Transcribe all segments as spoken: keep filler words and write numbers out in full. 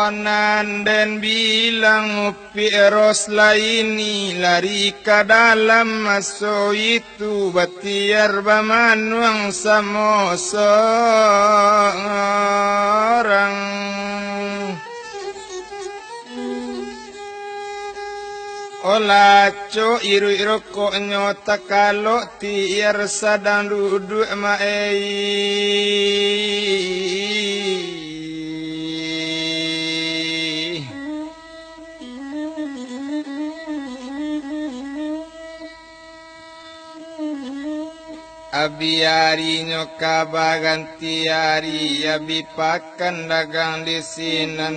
Nan den bilang Upik Roslaini lari ka dalam maso itu, batiar bamanuang samo sorang. Olaco iruik rokoknyo takalok, tiar sadang duduak ma-ei. Abi arinyo ka baganti ari, abi pakan dagang di sinan.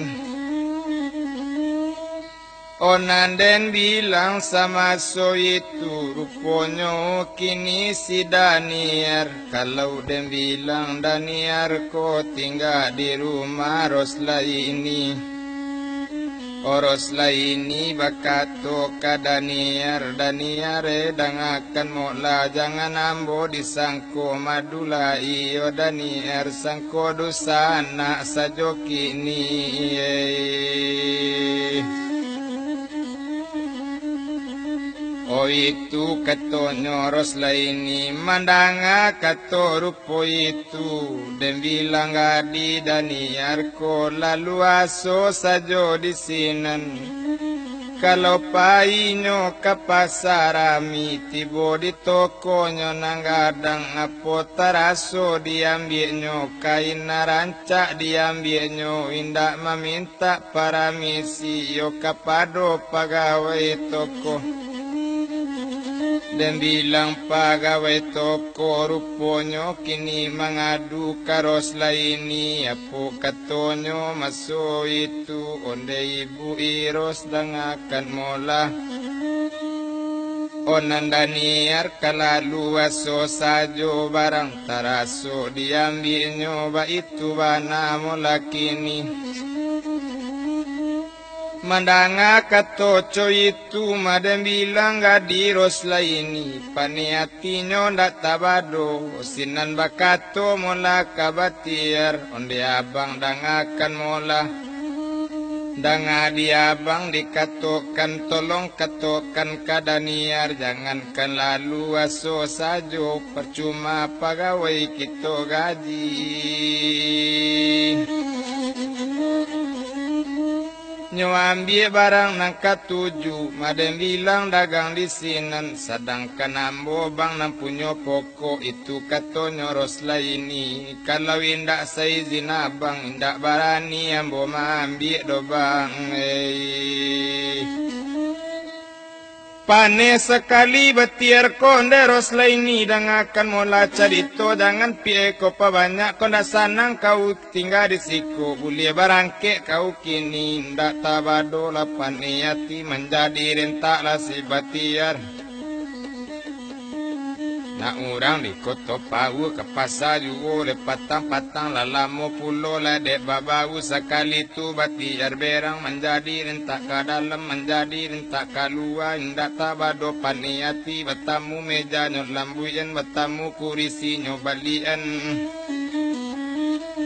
Onan den bilang samaso itu, ruponyo kini si Daniar. Kalau den bilang Daniar ko tingga di rumah Roslaini. Roslaini bakato ka Daniar, "Daniar, eh, dangakan molah, jangan ambo disangko madu lai, yo Daniar, sangko dusanak sajo kini, eh." Oh, itu katonyo Roslaini, mandanga kato rupo itu, den bilang gadi Daniar ko lalu aso sajo di sinan. Kalau painyo ka pasa rami, tibo di tokonyo nan gadang, apo taraso diambiaknyo, kain nan rancak diambiaknyo, indak mamintak paramisi yo kapado pagawai toko. Den bilang pagawai toko, ruponyo kini mangadu ka Roslaini, apo katonyo maso itu, "Ondeh ibu Iros, dangakan molah. Onan Daniar ka lalu aso sajo, barang taraso diambiaknyo, baitu bana molah kini." Mandanga kato co itu, ma den bilang gadi Roslaini, paneh atinyo ndak tabado, sinan bakato molah ka batiar, "Ondeh abang, dangakan molah. Danga di abang dikatokan, tolong katokan ka Daniar, jangankan lalu aso sajo, parcuma pagawai kito gaji." Nyo ambiak barang nan katuju, ma den bilang dagang di sinan, sadangkan ambo bang nan punyo pokok itu, katonyo Roslaini. Kalau indak saizin abang, indak barani ambo maambiak doh bang, ei. Paneh sakali batiar ko, ondeh Roslaini, dangakan molah carito, jangan piek ko pabanyak, ko ndak sanang kau tingga di siko, buliah barangkek kau kini, ndak tabado lah paneh ati, manjadi rentak lah si batiar. Nak urang di Koto Paua ka pasa juo, dek patang-patang lah lamo pulo lah dek babau, sakali tu batiar berang, manjadi rentak ka dalam, manjadi rentak ka lua, indak tabado paneh ati, batamu mejanyo lambuian, batamu kurisinyo balian.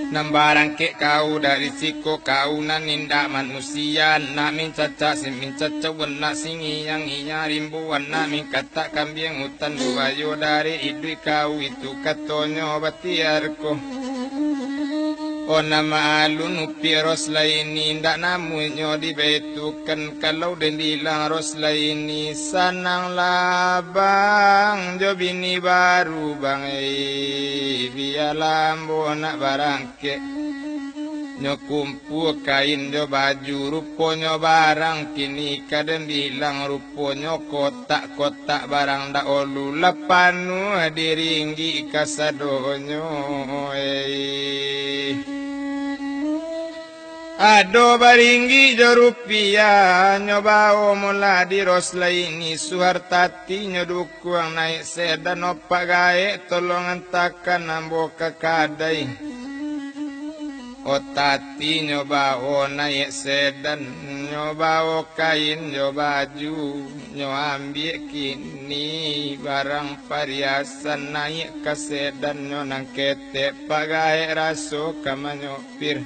Nan barangkek kau dari siko, kau nan indak manusia, nak mincacak si mincacau, nak si ngiang-ngiang rimbo, nak mingkatak kambiang utan buayo, dari iduik kau itu, katonyo batiar ko. Oh, nama alun Upik Roslaini, indak namuihnyo dibaitukan, kalau den bilang Roslaini, sananglah bang jo bini baru bang, ei, bialah ambo nak barang kek. Nyo kumpua kain jo baju, ruponyo barang kini ka den bilang, ruponyo kotak-kotak barang dahulu lah panuah diringgik kasadonyo, ei. Ado baringgik jo rupiah, nyo bao molah di Roslaini, Suhartati nyo dukuang naik sedan, opak gaek tolong antakan ambo ka kadai. Otati nyo bao naik sedan, nyo bao kain jo baju, nyo ambiak kini barang pariasan, naik ka sedan nyo nan ketek, pagaek raso ka manyopir.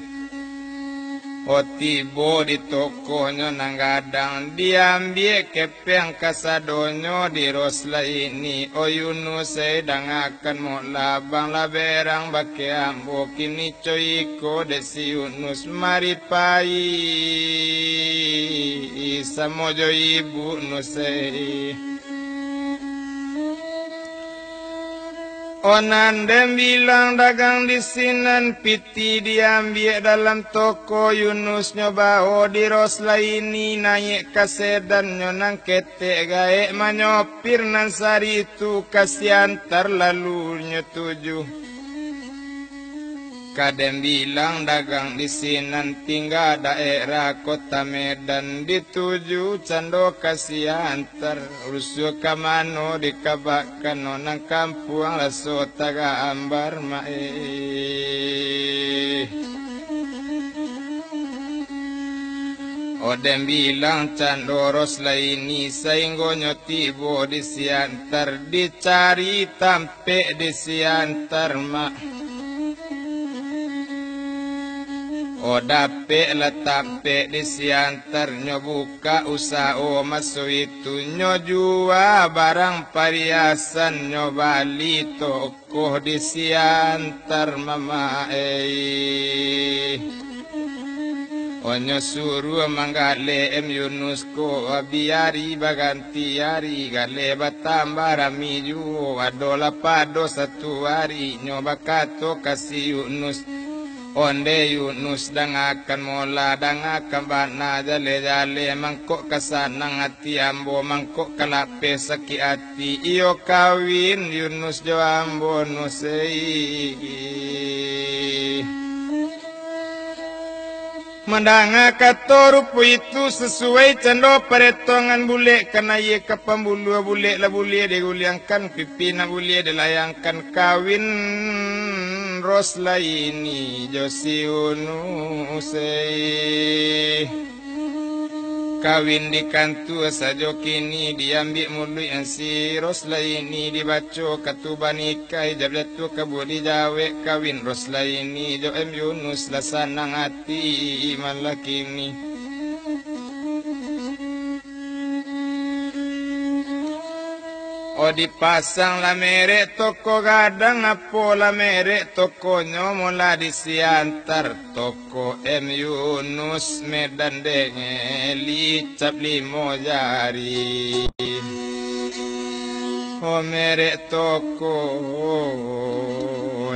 O tibo di tokonyo nan gadang, diambiak kepeng kasadonyo di Roslaini. O Yunus, eh, dangakan mola, bang lah berang bakeh ambo, kini co iko dek si Yunus mari pai samo jo ibu Nus, eh. O nan den bilang dagang di sinan, pitih diambiak dalam toko, Yunus nyo bao di Roslaini, naiak ka sedannyo nan ketek gaek, manyopir nan saritu ka Siantar lalu nyo tuju. Ka den bilang dagang di sinan, tingga daerah Kota Medan, dituju cando ka Siantar. Rusuah ka mano dikabakan, o nan kampuang raso tagambar, mak eh. O den bilang cando Roslaini, sainggonyo tibo di Siantar, dicari tampek di Siantar, mak. O dapek lah tampek di Siantar, nyo bukak usaho maso itu, nyo jua barang pariasan, nyo bali tokoh di Siantar, mamak eh. O nyo suruah manggaleh M Yunus ko, biari baganti ari, galeh batambah rami juo, adolah pado satu ari, nyo bakato ka si Yunus, "Onde Yunus, dangakan mola, dangakan bana, jaleh-jaleh, mangko ka sanang ati ambo, mangko ka lapeh sakik ati, iyo kawin Yunus jo ambo Nus, eh." Mandanga kato rupo itu, sasuai cando paretongan bulek, kan aia ka pambuluah, bulek lah buliah diguliangkan, pipi nak buliah dilayangkan, kawin Roslaini jo si Yunus, eh. Kawin di kantua sajo kini, diambiak muluik si Roslaini, dibaco katuba nikah, ijab jatuah kabua dijawek, kawin Roslaini jo M Yunus lah sanang ati malah kini. O dipasang lah merek toko gadang, apo lah merek tokonyo, mola di Siantar toko M Yunus, Medan Dengeli cap limo jari. O merek toko,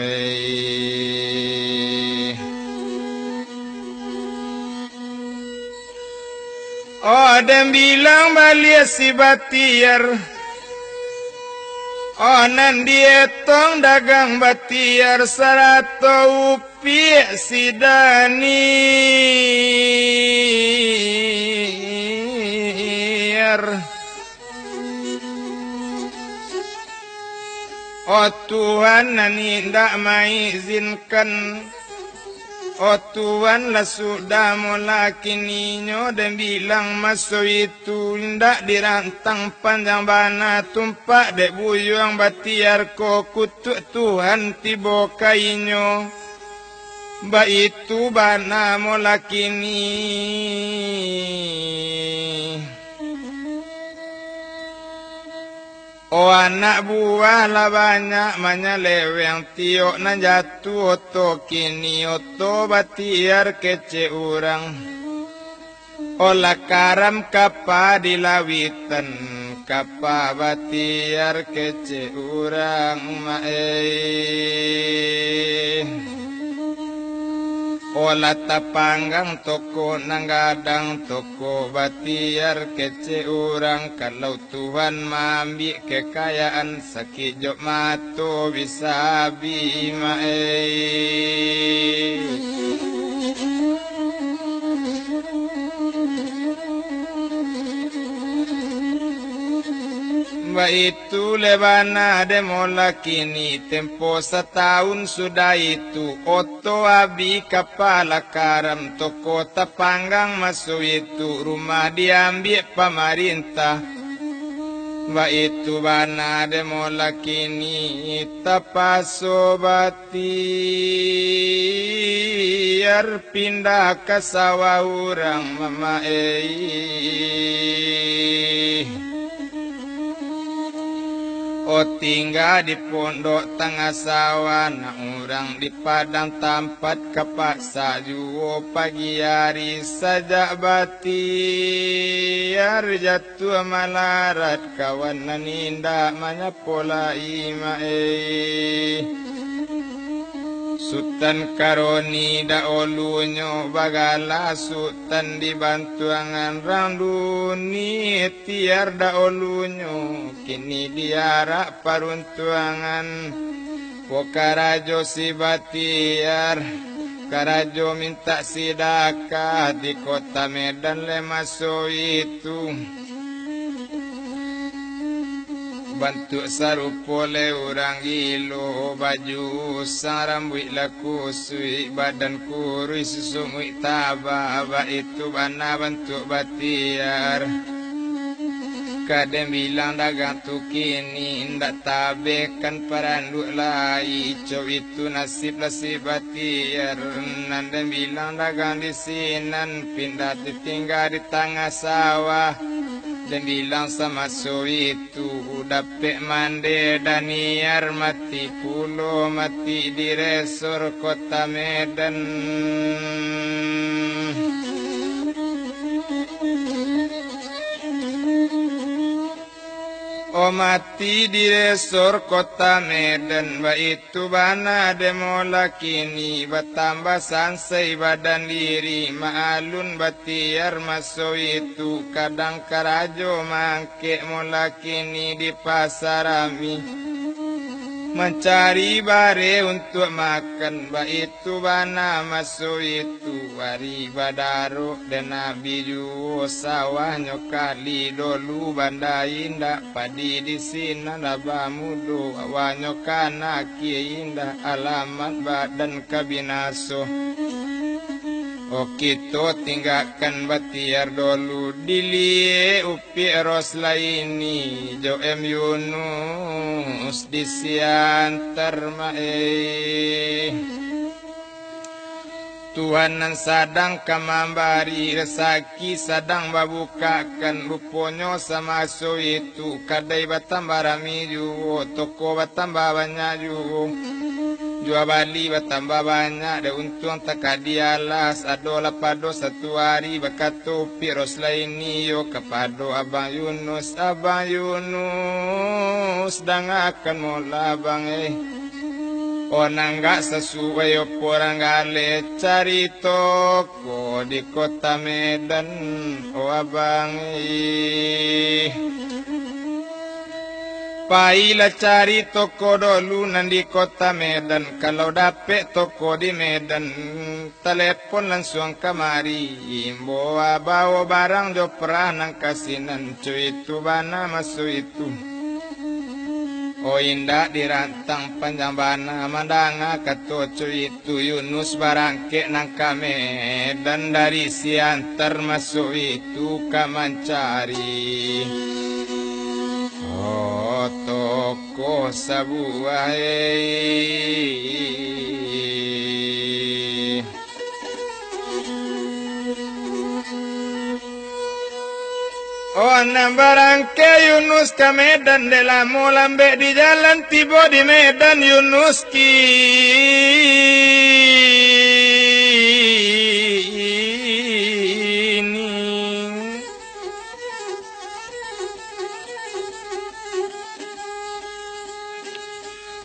eh. O den bilang baliak si Batiar, o nan dietong dagang Batiar, sarato upiak si Daniar. O Tuhan nan indak maizinkan, o Tuhan lah sudah, mola kininyo den bilang maso itu, indak dirantang panjang bana, tumpak dek buyuang Batiar ko, kutuak Tuhan tibo ka inyo. Baitu bana mola kini. O anak buah lah banyak manyaleweng, tiok nan jatuah oto kini, oto Batiar kecek urang. O lah karam kapa di lawitan, kapa Batiar kecek urang, mak eh. O lah tapanggang toko nan gadang, toko Batiar kecek urang, kalau Tuhan maambiak kekayaan, sakik jo mato bisa abih, mak eh. Baitu le bana dek mola kini, tempo satahun sudah itu, oto abih, kapa lah karam, toko tapanggang maso itu, rumah diambiak pamarintah. Baitu bana dek mo lakini tapaso batiar pindah ka sawah urang mamaeh. O tingga di pondok tangah sawah, nak urang di padang tampat kapaksa juo pagi ari sajak batiar jatuah. Tuah malarat kawan nan indak manyapo lai maeh. Sutan Karoni daulunyo bagala Sutan di Bantuangan, Rang Duni Tiar daulunyo kini diarak paruntuangan. Wo karajo si Batiar, karajo mintak sidakah di kota Medan lai maso itu. Bantuak sarupo lai urang gilo, baju usang, rambuik lah kusuik, badan kuruih, susunguik taba, baitu bana bantuak Batiar. Ka den bilang dagang tu kini indak tabehkan paranduak lai, co itu nasib lah si Batiar. Nan den bilang dagang di sinan, pindah ditingga di tangah sawah. Den bilang samaso itu dapek mandeh Daniar, mati pulo mati di resor kota Medan. O mati di resor kota Medan, baitu bana dek mo lakini, batambah sansai badan diri, maalun Batiar maso itu, kadang karajo mangkek mo lakini di pasar ami, mancari bareh untuak makan, baitu bana maso itu, ari badarok dek Nabi juo, sawahnyo kali dolu banda indak, padi di sinan lah bamudo, awanyo kana kie indak, alamat badan ka binaso. O kito tinggakan Batiar dolu, diliek Piak Roslaini jo M Yunus di Siantar maeh. Tuhan nan sadang ka mambari rasaki, sadang babukakan, ruponyo samaso itu kadai batambah rami juo, toko batambah banyak juo. Jua bali batambah banyak, dek untuang takadi alas, ado lah pado satu ari bakato Piak Roslaini yo kapado Abang Yunus, "Abang Yunus, dangakan molah Abang eh. O nan gak sasuai opo rang galeh carito ko di kota Medan, o Abang eh. Pailah cari toko dolu nan di kota Medan, kalau dapek toko di Medan, talepon lansuang kamari, imbo bao barang jo perah nan ka sinan, co itu bana maso itu." O indak dirantang panjang bana mandanga kato co itu, Yunus barangkek nan ka Medan dari Siantar maso itu ka mancari, o, toko sabuah, eh. O, nan barangkek Yunus ka Medan, dek lamo lambek di jalan, tibo di Medan Yunus kini.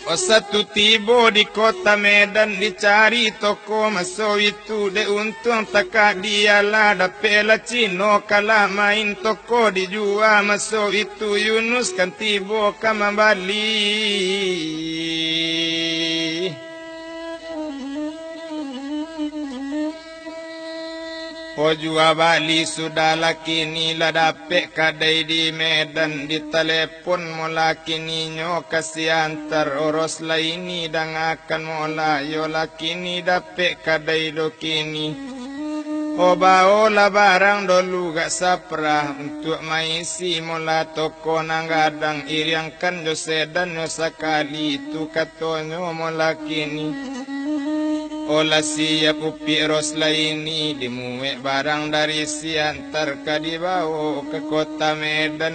O, satu tibo di kota Medan, dicari toko maso itu, dek untuang takadi alah, dapeklah Cino kalah main, toko dijua maso itu, Yunus kan tibo ka mambali. O, jua bali sudah lah kini, lah dapek kadai di Medan, ditalepon mo lah kininyo ka Siantar, o Roslaini dangakan mo lah, yo lah kini dapek kadai do kini. O, baolah barang dolu gak saprah, untuak maisi mola toko nan gadang, iriangkan jo sedannyo sakali, tu katonyo mola kini. O, lah siap Upik Roslaini, dimuek barang dari Siantar ka dibawo ka kota Medan.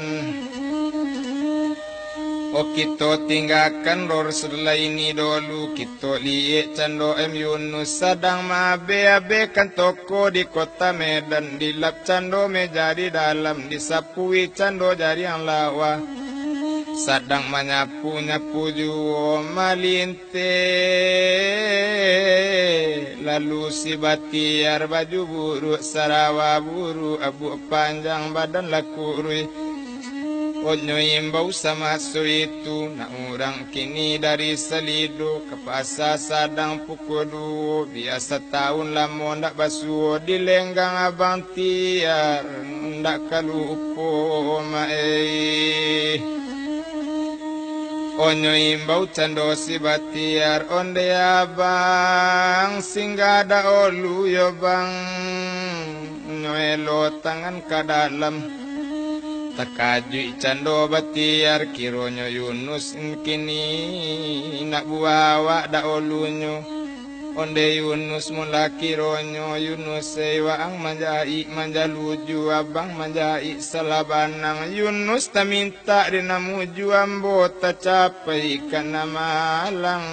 O, kito tinggakan Roslaini dolu, kito liek cando M Yunus sadang maabe-abekan toko di kota Medan, dilap cando meja di dalam, disapui cando jariang lawa, sadang manyapu-nyapu juo malin- teh. Lalu si Batiar baju buruak, sarawa buruak, abuak panjang, badan lah kuruih. Onyo imbau samaso itu, nak urang kini dari Salido, ka pasa sadang pukua duo, biasa taun lamo ndak basuo, di lenggang abang Tiar, ndak ka lupo, mak ei. Onyo imbau cando si Batiar, onde abang, singgah daulu yo bang, nyo elo tangan ka dalam. Takajuik cando Batiar, kironyo Yunus kini nak buawak daulunyo. Onde Yunus mula kironyo, Yunus ei, waang manjaik manjaluju, abang manjaik salabanang. Yunus tamintak di namuju, ambo tacapai ka namalang.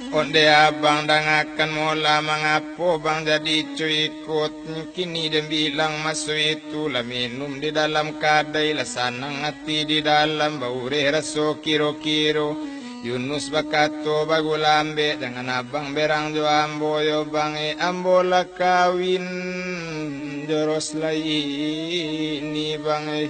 Onde abang dangakan mola, mangapo bang jadi cuikot? Kini den bilang maso itu, lah minum di dalam kadai, lah sanang ati di dalam, baureh raso kiro-kiro. Yunus bakato bagulambek, jangan abang berang jo ambo yo bang eh, ambo lah kawin jo Roslaini bang eh.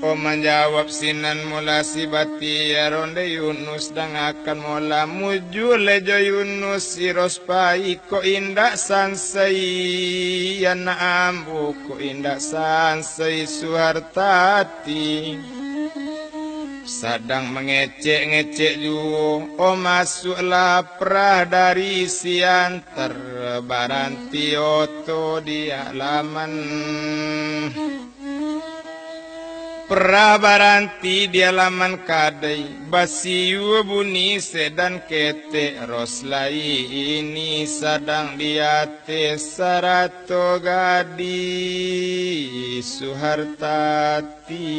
O manjawab sinan mula si Batiar, onde Yunus dangakan mola, mujua lai jo Yunus si Ros pai, kok indak sansai, anak ambo kok indak sansai, Suhartati sadang mangecek-ngecek juo. O masuaklah prah dari Siantar, baranti oto di alaman. Prah baranti di alaman kadai, basiu bunyi sedan ketek, Roslaini sadang di ateh sarato gadih Suhartati.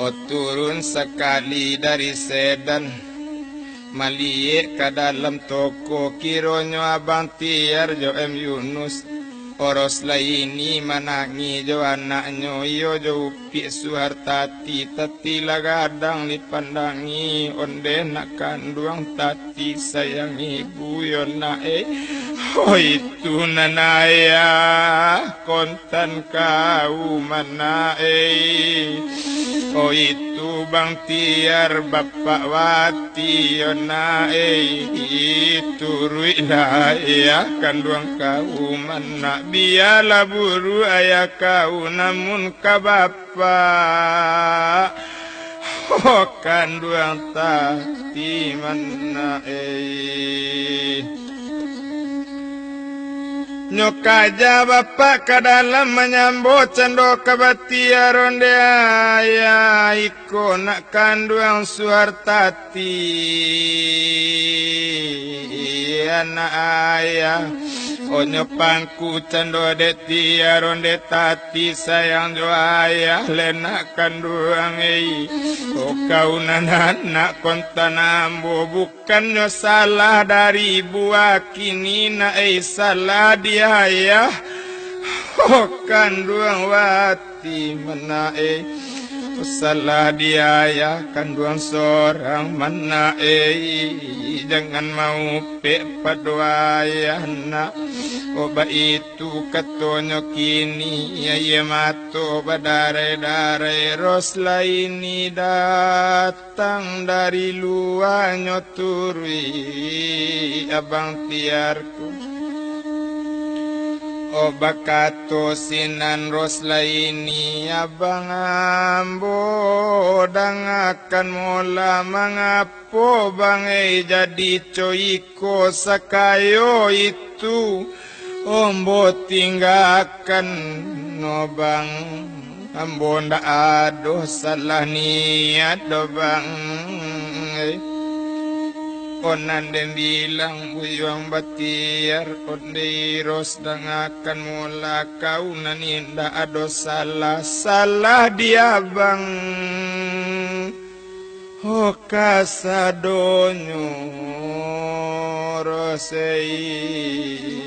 O turun sakali dari sedan, maliek ka dalam toko, kironyo abang Tiar jo M Yunus. O Roslaini manangih jo anaknyo, iyo jo Upik Suhartati, tati lah gadang dipandangi, onde nak kanduang tati sayang ibu yo nak eh. O itu nan ayah kon- tan kauman nak ei. O itu bang Tiar bapak wati yo nak ei. Turuiklah ayah kanduang kauman nak, bialah buruak ayah kau namun ka bapak. O kanduang tati man nak ei. Nyo kaja bapak ka dalam manyambo cando ka Batiar, onde ayah iko nak kanduang Suhartati. Anak ayah, onyo pangku cando dek Tiar, onde tati sayang jo ayah, lai nak kanduang ei. O kau nan anak kontan ambo, bu- Kannyo salah dari buah kini nak ei, salah di ayah, oh, kanduang wati man nak ei. Salah di ayah kanduang sorang man nak ei. Jangan maupek pado ayah nak. Oh, baitu katonyo kini, aia mato badarai-darai, Roslaini dat- tang dari lua, nyo turuik abang Tiarku. Oh, bakato sinan Roslaini, "Abang ambo dangakan mola, mangapo bang ei jadi co iko sakayo itu? Ambo tinggakan no bang, ambo ndak ado salah niat doh bang." Onde bilang Buyuang Batiar, "Onde Ros, dangakan mola, kau nan indak ado salah, salah di abang. Oh, kasadonyo Ros ei."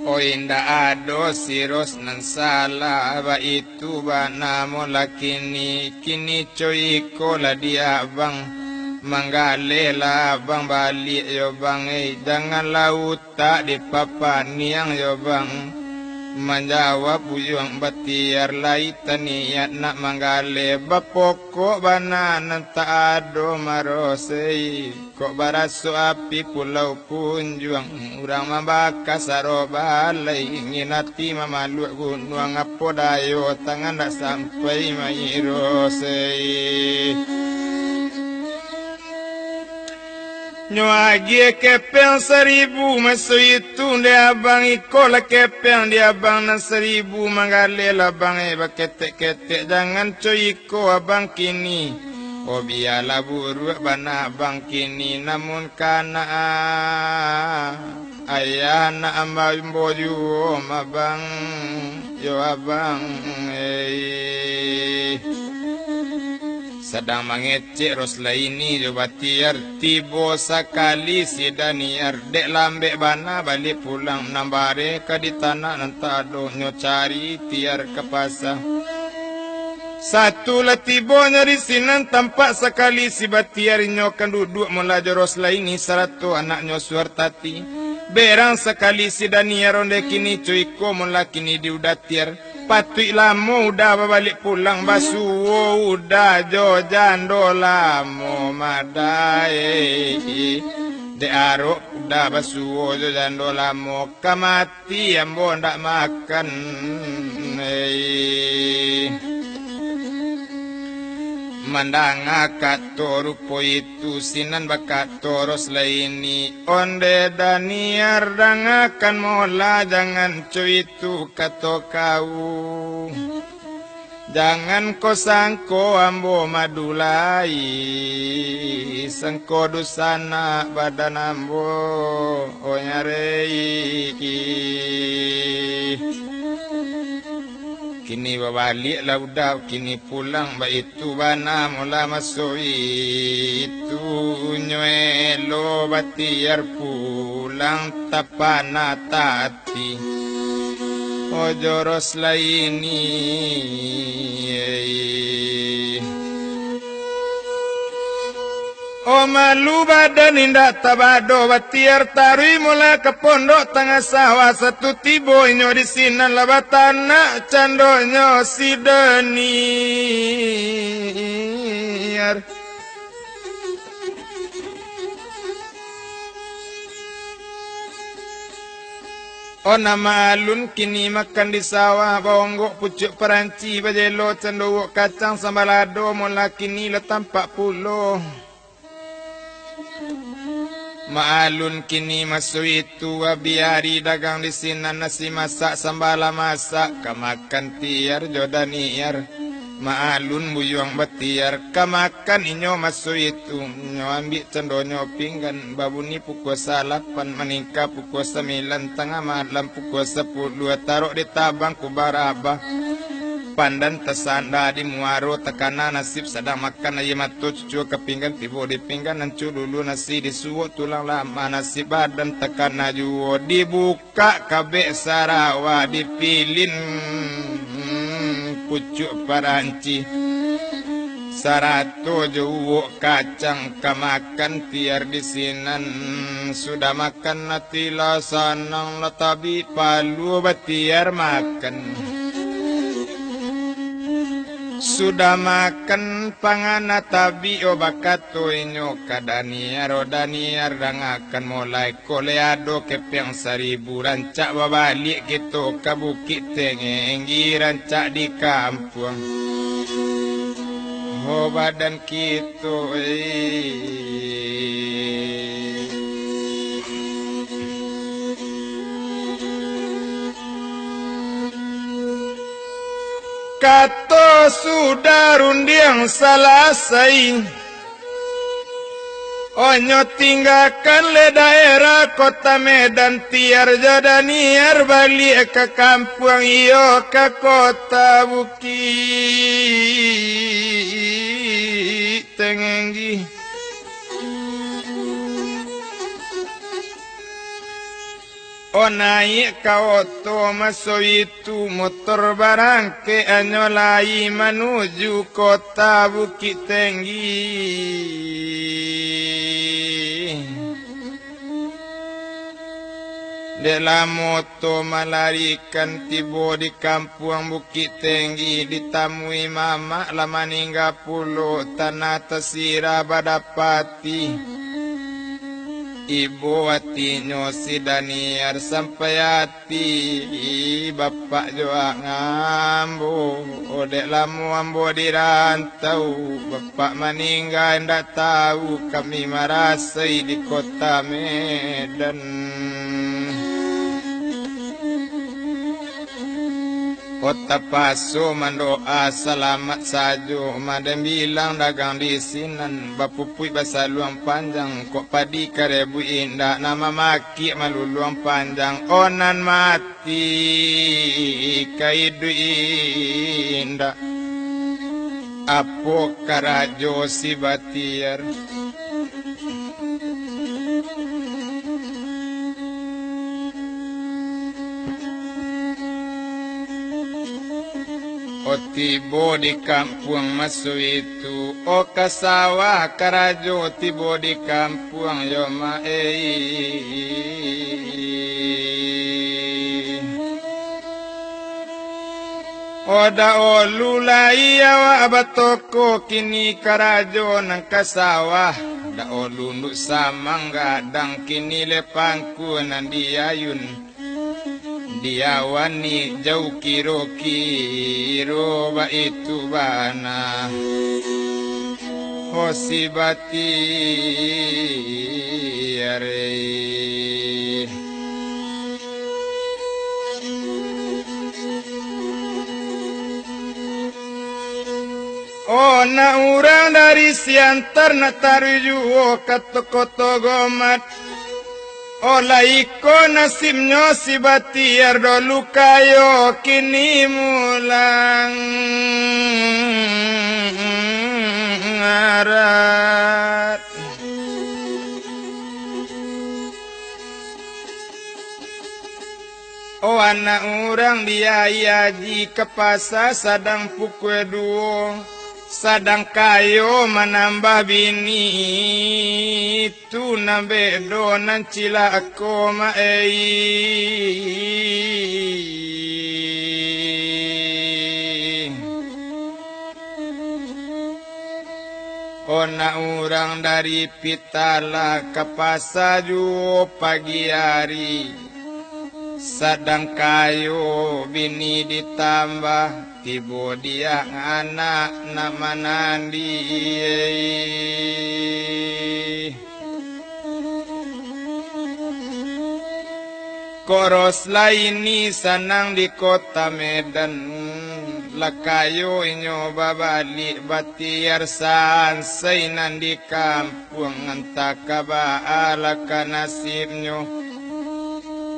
Oh, indak ado si Ros nan salah, baitu bana mola kini, kini co iko lah di abang, manggaleh lah abang baliak yo bang, eh, janganlah utak dipapaniang yo bang. Manjawab Buyuang Batiar, "Lai taniat nak manggaleh, bapokok bana nan tak ado marosei." Kok baraso api Pulau Punjuang, urang mambaka saro balai, ingin ati mamaluak gunuang, apo dayo tangan dak sampai mairosei. Nyo agiah kepeng saribu maso itu dek abang, iko lah kepeng di abang nan saribu, manggaleh lah abang, eh, baketek-ketek, jangan co iko abang kini. Oh, bialah buruak bana abang kini, namun kana ayah anak ambo juo mah bang, yo abang, eh. Sadang mangecek Roslaini jo Batiar, tibo sakali si Daniar, dek lambek bana baliak pulang, nan bareh ka di tanak nan tak ado, nyo cari Tiar ka pasa. Satu lah tibonyo di sinan, tampak sakali si Batiar, inyo kan duduak mola jo Roslaini sarato anaknyo Suhartati. Berang sakali si Daniar, onde kini co iko mola kini di udah Tiar. Patuik lamo udah babaliak pulang, basuo udah jo jando lamo madai. Dek arok udah basuo jo jando lamo, ka mati ambo ndak makan, eh. Mandanga kato rupo itu, sinan bakato Roslaini, "Onde Daniar, dangakan mola, jangan co itu kato kau. Jangan ko sangko ambo madu lai, sangko dunsanak badan ambo, oh nyareki." Kini babaliak lah udah, kini pulang baitu bana mola maso itu, nyo elo Batiar pulang tapana tati. Ojo Roslaini. Oh, malu badan indak tabado, Batiar taruih mola ka pondok tangah sawah, satu tibo inyo di sinan lah batanak candonyo si Daniar. Oh, nan Maalun kini makan di sawah, baonggok pucuak paranci, bajelo cando uwok kacang, sambalado mola kini lah tampak pulo. Maalun kini maso itu, abiari dagang di sinan, nasi masak, sambal lah masak, ka makan Tiar jo Daniar. Maalun buyuang Batiar, ka makan inyo maso itu, nyo ambiak candonyo pinggan, babuni pukua salapan, maningka pukua sambilan, tangah malam pukua sapuluah, tarok di tabang kubarabah. Pandan tasanda di muaro, takana nasib sadang makan, aia mato cucua ka pinggan, tibo di pinggan, ancu dulu nasi di suok, tulang lamak nasib badan takana juo, dibukak kabek sarawa, dipilin pucuak paranci, sarato jo uwok kacang ka makan Tiar di sinan. Sudah makan, ati lah sanang, lah tabik paluah Batiar makan. Sudah makan pangana tabik, o bakato inyo ka Daniar, "O Daniar, dangakan molai ko lai ado kepeng saribu, rancak babaliak kito ka Bukik Tengenggi, rancak di kampuang ho badan kito, eh." Kato sudah rundiang salasai, onyo tinggakan le daerah Kota Medan, Tiar jo Daniar baliak ka kampuang, iyo ka Kota Bukik Tengenggi. O naiak ka oto maso itu, motor barangkek anyo lai manuju Kota Bukik Tenggi. Dek lamo oto malarikan, tibo di kampuang Bukik Tenggi, ditamui mamak lah maningga pulo, tanah tasirah badapati. Ibo atinyo si Daniar sampai ati, "Bapak jo ambo, dek lamo ambo di rantau, bapak maningga indak tau kami marasai di Kota Medan." Ko tapaso mandoa salamat sajo, maden bilang dagang di sinan, bapupuik basaluang panjang, kok padi karebuik indak, nan mamakiak maluluang panjang, o nan mati ka iduik indak, apo karajo si Batiar? O tibo di kampuang maso itu, o ka sawah karajo tibo di kampuang yo ma ei. O daulu lai awak batoko, kini karajo nan ka sawah. Daulu nduk samang gadang, kini le pangkua nan diayun. Diawani jauah kiro-kiro, baitu bana. Ho si Batiar. O nak urang dari Siantar nak taruih juo ka Koto Gomat. O lai iko nasibnyo si Batiar, dolu kayo kini mulang arat. O anak urang di Aia Aji ka pasa sadang pukua duo, sadang kayo manambah bini, tu nan bedo nan cilako ma ei. O nak urang dari Pitalah ka pasa juo pagi ari, sadang kayo bini ditambah, tibo diak anak nak manandi. Koros lai ni sanang di Kota Medan, lah kayo inyo babaliak, Batiar sansai nan di kampuang, antah ka baa lah ka nasibnyo.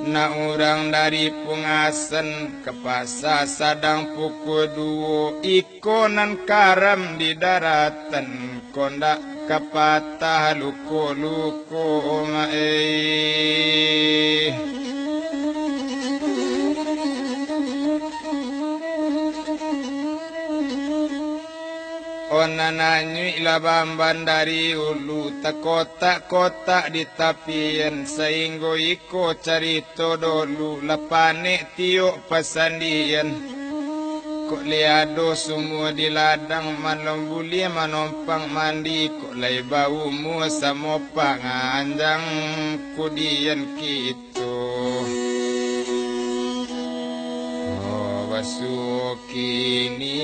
Nak urang dari Pungasan ka pasa sadang pukua duo, iko nan karam di daratan, ko ndak ka patah luko-luko ma ei. O nan anyuik lah bamban dari ulu, takotak-kotak di tapian, sainggo iko carito dolu, lah panek tiok pasandian. Kok lai ado sumua di ladang, malam buliah manompang mandi. Kok lai baumua samo panganjang kudian kito. Oh, basuo kini.